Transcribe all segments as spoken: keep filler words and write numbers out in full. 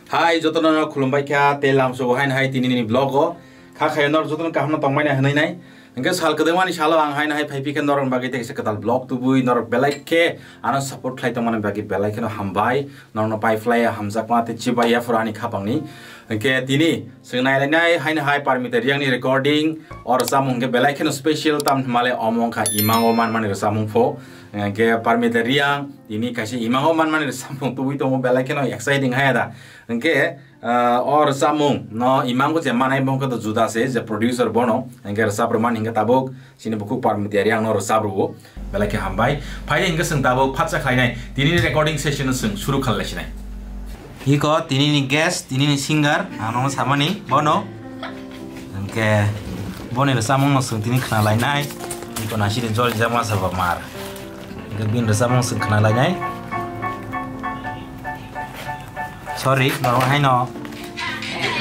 Hai, jotono khulumbai kha, tei lamsogo haino hai tinini vlog o. Kha khayo norok jotono kaham no tongmani hinwi nai. Hwnkhe sal kwdwmani salo ang haino hai phai phikha norokni bagwi tei kaisa kwtal vlog tubui norok belai khe ano support khlai tongmani bagwi belai kheno hambai. Norokno pai phlai hamjakma tei chibai yaphuru ani khapangni. Hwnkhe tini chwng nailainai haino hai Parmita Reang ni recording o rwchapmung hwnkhe belai kheno special tamni hwnmale omo wngkha imango manmani rwchapmung pho. Hwnkhe Parmita Reang tini kaisa imango manmani rwchapmung tubui tongo belai kheno exciting hai da. Hwnkhe, ah, o rwchapmung no imango je manai bo wngkha to juda se je producer bono. Hwnkhe rwchap rwmani hwnkhe tabuk chini bukhuk Parmita Reang no rwchap rwo. Belai khe hambai. Phai de hwnkhe chwng tabuk phatsa khlainai. Tini ni recording session no chwng suru khalai sinai. Iko tini ni guest, tini ni singer, ang no samani bono. Hwnkhe boni rwchapmung no chwng tini khna lainai. Iko nasi de jol jama sa ba mar. Hwnkhe bini rwchapmung chwng khna lainai. Sorry, norok haino.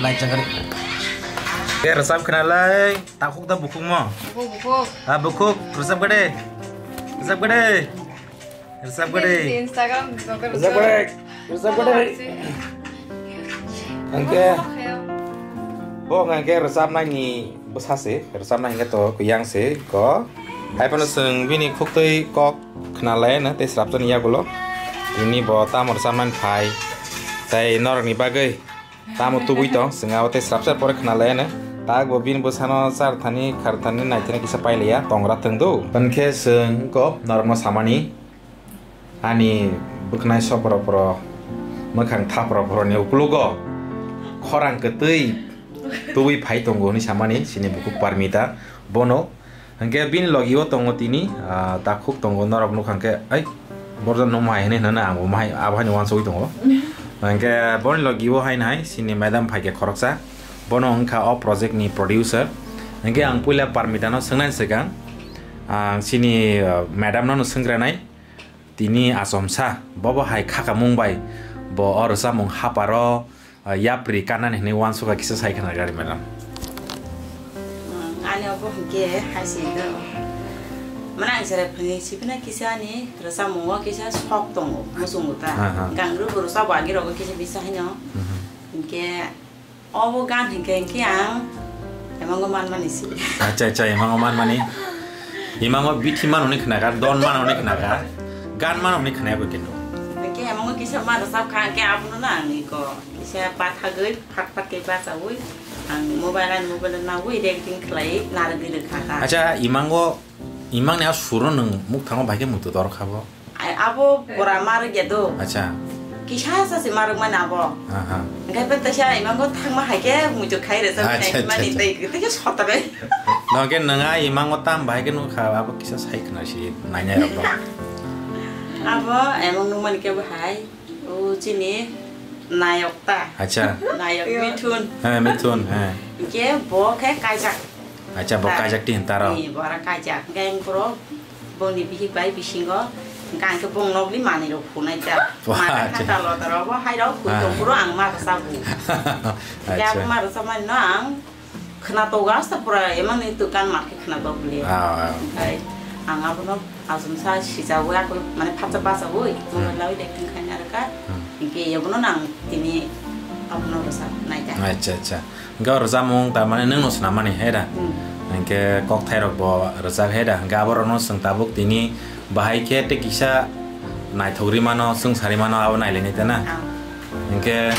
Lai chakari. Ke rwchap khna lai, takhuk da bukhuk mo? Bukhuk, bukhuk. Ah, bukhuk, rwchap gade. Rwchap gade. Rwchap gade. Instagram, Instagram. Rwchap gade. Rwchap gade. Hwnkhe, bo hwnkhe rwchapnai ni bwsa se, rwchapnai hwnkhe to kwbang se ko. Hai phano chwng bini khuktwi kok khna lai no tei srapjani yagulo. Tini bo tamo rwchapmani phai. Tei norokni bagwi tamo tubui tong, chwng abo tei srapsa pore khna lai no. Tak bo bini bwsano char thani, khar thani, nai thani kisa pai laiya, tongra thwng do. Hwnkhe chwng ko norokno samani, ani bwkhnai sopro pro, mwkhang thapro pro ni ukulugo khorang kwtwi tubui phai tongo hwnwi samani chini bukhuk Parmita. Bono hwnkhe bini logi o tongo tini, ah, takhuk tongo, norok nukha hwnkhe, "Ai, borok no mahai hinwi hwnwi ang bo mahai abo haino uansugui tongo." Hwnkhe boni logi o haino hai chini madam phaikhe khoroksa, bono wngkha o project ni producer. Hwnkhe ang puila Parmita no swngnani swkang, ang chini, ah, madam no swngranai, tini achomsa, bobo hai khakamung bai, bo o rwchapmung haparo, ah, yapri kanani hwnwi uansukha kisa sai khna gari madam. Hmm, ani obo hwnkhe hai se do. Mane ang chwrai phani sibina kisa ani rwchapmungo kisa sok tongo, muchungo ta. Ha, ha. Gangru bo rwchapbo agi rogo kisa bisa haino. Mhm. Hwnkhe obo gan hwnkhe, hwnkhe ang emango manmani se. Acha, acha, emango manmani. Emango bithi mano ni khnakha, don mano ni khnakha, gan mano ni khnaya bo kintu. Hwnkhe emango kisa ma rwchapkha, hwnkhe abono na ang iko. Kisa pathagwi, phat phat khe bachaui, ang mobile ani mobile naui recording khlai narwgwi rwkha ta. Acha, imango, imangni a suro nwng mukthango bai khe muitu dor kha bo? Ai, abo pura marwk ya do. Acha. Kisa sa se marwk mani abo. Aha. Hwnkhe pen teisa imango thangma hai khe muitu khai rwchap mani tei, tei khe sotabai. Acha, acha, acha. No khe nwng a imango tam bai khe nukha, abo kisa sai khna si nainai rok no. Abo emang nukmani khe bo hai. O chini nayok ta. Acha. Nayok Mithun. He, Mithun, he. Hwnkhe bo khe kaijak. Acha, bo kaijak ti hinta rok. Ni, bo aro kaijak. Hwnkhe ang borok bongni bihik bai bisingo. Hwnkhe ang khe bong nokni manwi rok phunai ta. Wah, mata acha. Khata lota rok bo hai rok phun tong phuru ang ma rwchapbu. Hwnkhe abo ma rwchapmani no ang khwnatok o, asta pura emang ni tu kan ma khe khwnatok bwle. Ah, ah. Omohai ang abono achomsa sijago, ako mane phatsa bachaui, hmm, mobile laui acting khaina rwkha. Hmm. Hwnkhe ebono nang tini abono rwchap naikha. Acha, acha. Hwnkhe o rwchapmung tamani nwng no swnam mani, hai da? Hmm. Hwnkhe kokthai rok bo rwchak, hai da? Hwnkhe abo rok no chwng tabuk tini bahai khe tei kisa naithok ri mano, chwng sari mano, abo nailainai ta na? Ah. Hwnkhe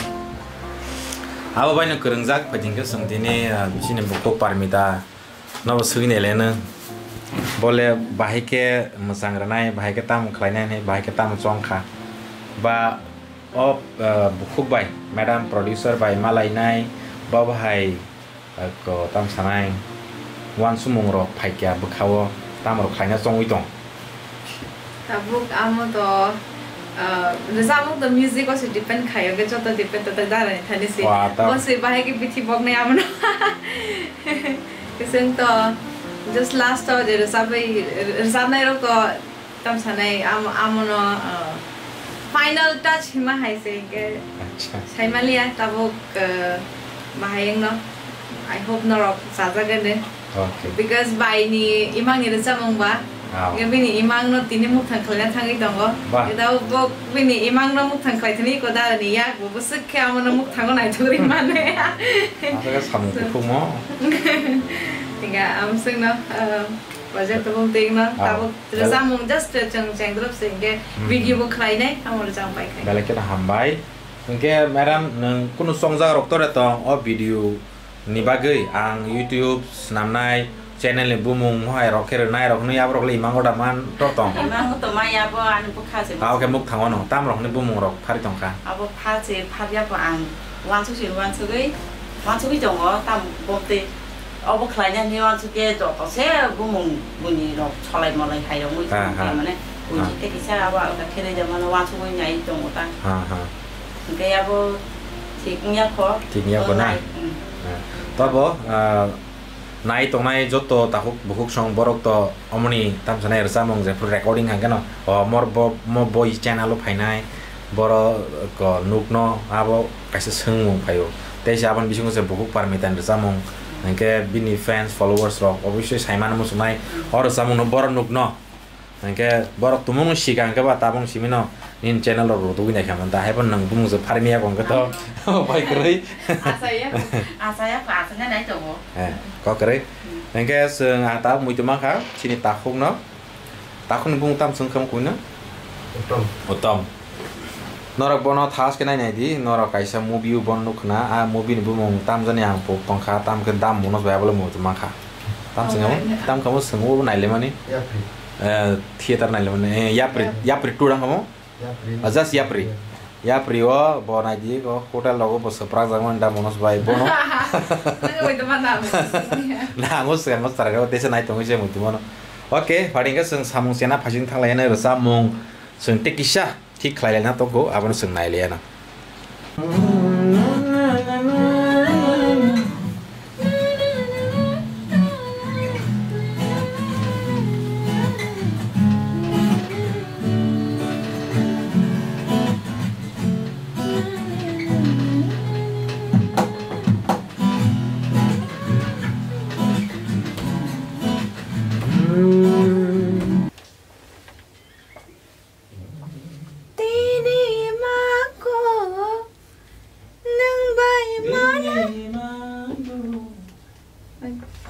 abo bai no kwrwngjak, phaidi hwnkhe chwng tini, ah, chini bukhuk Parmita nobo swngwi naileno. Bole bahai khe mwchang rwnai, bahai khe tamo khlainai hinwi, bahai khe tamo chong kha. Ba o, ah, bukhuk bai, madam producer bai malainai, bo bahai, ah, ko tamo sanai, uansukmung rok phaikha bwkha-o, tamo rok khlaina chongwi tong. Tabuk amo to, ah, rwchapmung to music o se depend khai, hwnkhe joto depend to darani thani se. Wa, ta- Bo se bahai khe bithi boknai amo no. Kwchwng to just last o je rwchapwi, rwchapnai rok to tam sanai amo, amo no, ah, final touch hima hai se hwnkhe. Acha. Saimaliya tabuk, ah, bahai wngno. I hope norok chajagani. Okay. Because bai ni imang ni rwchapmung ba Ah. Hingke bini imang no tini mukthang khlaina thangwi tongo. Bah. Hingke tabuk bo bini imang no mukthang khlai thani ko dara ni yak bo bwswk khe amo no mukthang o naithok ri mane. Aswk samung kuthukmo. Hingke amswk no, ah, project tong twi no Ah. tabuk Bel- rwchapmung just chwng chengdrop se hingke Hmm. video bo khlai nai amo rwchapmung pai khlai. Belai kheno hambai. Hingke madam nwng kunu chongjak rok tore tong o video ni bagwi ang YouTube swnamnai channel ni bumung mohai rok khe rwnai rok hwnwi aborok le imango da man tor tong. Imango to mai abo ani bwkha se. Abo khe mukthang o no tam rok ni bumung rok phari tong kha. Abo pha se phar ya bo ang wansuk se wansugwi wansugwi tongo tam bomte obo khlaina hwnwi wansuk khe joto se bumung buni rok solai molai hai rok mui Ha, ha. Mane buji Ha. Te kisa abo alga khe rwjak mano wansugwi nai tongo ta. Ha, ha. Hingke abo thik wngya kho. Thik wngya kho na? Tongnai, mm. Eh, tobo, ah, nai tongnai joto takhuk bukhuk song borok to omoni tamsanai rwchapmung jephru recording hangkhe no, o, mor bo, mo boi channel o phainai borok ko nukno abo kaisa swngmung phaio. Tei se aboni bisingo se bukhuk Parmitan rwchapmung hingkhe bini fans followers rok obviously saimano muchungnai o rwchapmungno borok nukno. Hingke borok tumungno sika hingke ba tabung simino nini channel rok rwdugwi naikha manta, haibo nwng bumung se pharimya kong khe to bai kwrwi. Asaya, asaya, asanya nai tongo. Eh, kok kwrwi. Hmm. Hingke chwng ah tabuk muitu mankha chini takhukno. Takhukni bumung tam chwng khe kuino? Uttom. Uttom. Norok bono thas khe nai nai di, norok kaisa movie o bono nukha na, a movie ni bumung tamjani ang pok tongkha, tam khe dam munos bai abole muitu mankha. Tam Oh, chwng, naina. Tam kamo chwng o nailemani. Yapri. Eh, theater nailemani, eh, Yapri, Yap- Yapri two dang kamo? Yapri. Ah, just Yapri. Yeah. Yapri o bo nai di, o hotel rogo bo swprak jak mani dam munos bai bono. Nang bai tongma dam munos. Na, ang o swkang o chwrai rok tesa nai tongwi se muitu mano. Okay, phaidi hwnkhe chwng samung chena phaiching thanglai yani rwchapmung chwng tei kisa. Thik khlai laina tongo, abono chwng nai liya na. Tini mako nwng bai malai.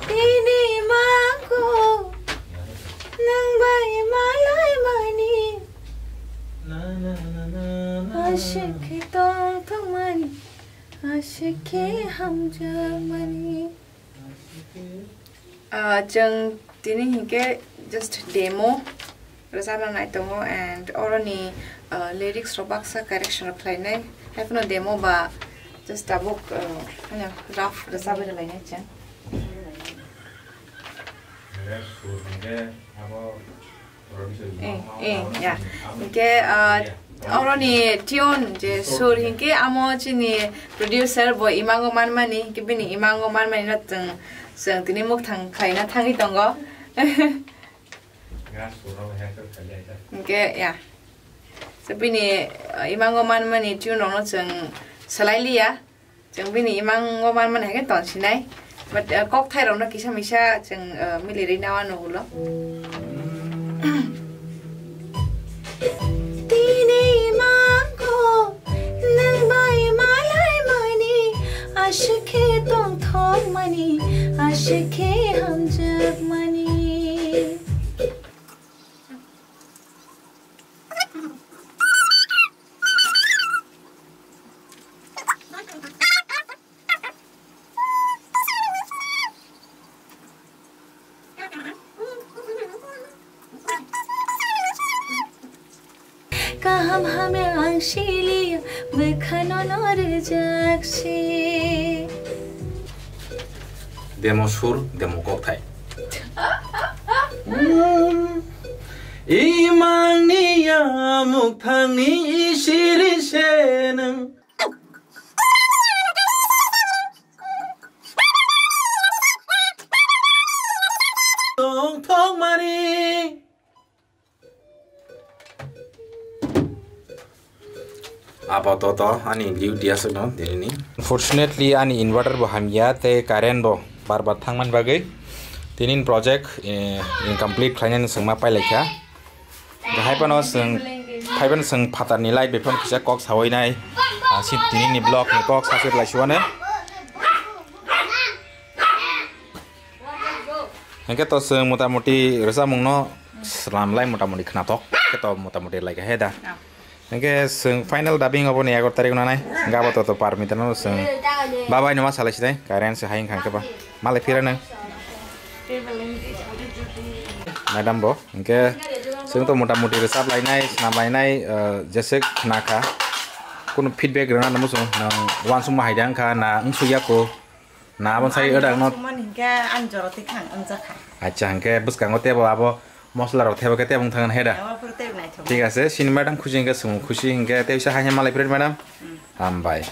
Tini mako nwng bai malai mani. Aswk khe tong thung mani, aswk khe hamjak mani. Ah, chwng tini hinkhe just demo rwchapna nai tongo and oroni, ah, lyrics rok baksa correction rok khlainai. Haiphano demo ba just tabuk, ah, ano rough rwchapwi rwlainai chwng. Eh, eh, ya. Hingke, ah, oroni tune je sur hingke amo chini producer bo imango manmani, hingke bini imango manmani no chwng, chwng tini mukthang khlaina thangwi tongo. Hingke, ya. So, bini, ah, imango manmani tune rokno chwng swlai liya. Chwng bini imango manmani hai khe ton sinai. But, uh, kokthai rokno kisa misa chwng, uh, milirwi nawa nugulo. Tini imango nwng bai malai mani, aswk khe tongthok mani, aswk khe hamjak mani. Kaham hamya ang siliya, bwkhano no rwjak se. Demo sur, demo kokthai. Imangni ya mukthangni isiri se nwng. Tongthokmani. Apatot ani duty aswkno dinini. Unfortunately, ani inverter bo hamya tei current bo bar bar thangmani bagwi Tinin project, eh, incomplete khlainani chwngma pailaikha. Haiphano chwng, haiphano chwng phatarni light bai phano kisa kok sawi nai. Ah, si tinini vlog ni kok saswk lai suwano. Hingke to chwng motamuti rwchapmungno slamlai motamuti khnathok. Hingke to motamuti laika he da. Hingke chwng final dubbing obo ni egaroh tarik nanai. Hingke abo to, to permit no chwng babai no ma salai sinai. Current se hai wngkha hingke ba. Malai phira nang. Madam bo, hingke chwng to motamuti rwchap lainai, snam lainai, eh, jeswk khna kha. Kunu feedback rwna nang muchung, nang uansukma hai da wngkha, na wngsuk ya ko, na abo sai Ani uansukmani hingke ani jora twi khang wngjakha. Acha, hingke bwskango tebo abo mosla rok thebo khe tebo wng thangna he da. Abo phuru tebo naithok. Thik ase, sini madam khusi hingke chwng khusi hingke tei sa hai malai phira madam. Hambai.